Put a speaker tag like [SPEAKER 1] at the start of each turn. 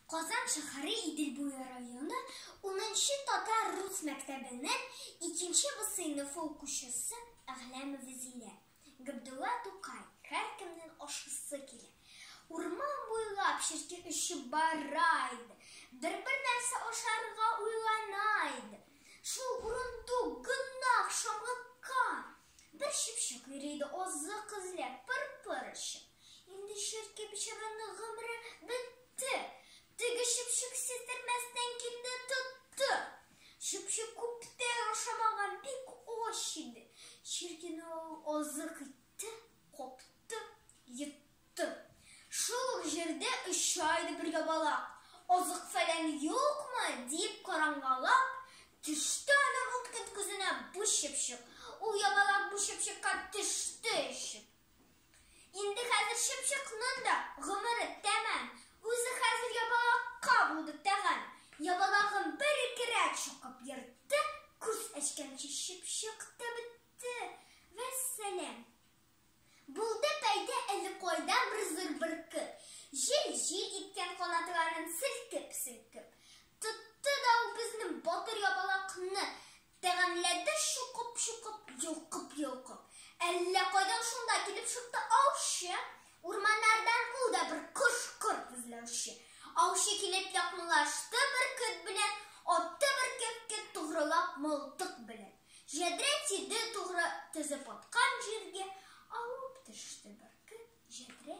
[SPEAKER 1] Казан шәһәре Идел буе районы унынчы татар-рус мәктәбенең икенче Б сыйныфы укучысы Әгъләмова Зилә. Габдулла Тукай, Һәркемнең ашыйсы килә. Урман буйлап черки очып бара иде. Бер-бер нәрсә ашарга уйлана иде. Шул урындук гөнаһ шомлыкка бер чыпчык йөри иде азык эзләп пыр-пыр очып. Инде черки бичараның гомере бетте. Теге чыпчык сиздермәстән килде тотты. Чыпчык күптән ашамаган, бик ач иде. Черкине ул азык итте, капты, йотты. Шул ук җирдә оча иде бер ябалак. Азык-фәлән юкмы, дип карангалап, төште аның үткен күзенә бу чыпчык. Ул ябалак бу чыпчыкка төште очып. Инде хәзер чыпчыкның да гомере тәмам. Үзе хәзер ябалакка булды тәгам. Ябалагын бер-ике рәт чукып йөртте, күз ачканчы чыпчык та бетте. Вәссәлам. Булды пәйда әле кайдан бер зур бөркет. Җил-җил иткән канатларын селкеп-селкеп. Тотты да ул безнең батыр ябалакны, тәгамләде чукып-чукып, йолкып-йолкып. Әллә кайдан шунда килеп чыкты аучы. Урманнардан ул да бер кош-корт эзләүче. Аучы килеп якынлашты бөркет белән, атты бөркеткә тугрылап мылтык белән. Җәдрә тиде тугры төзеп аткан җиргә, авып төште бөркет җәдрә.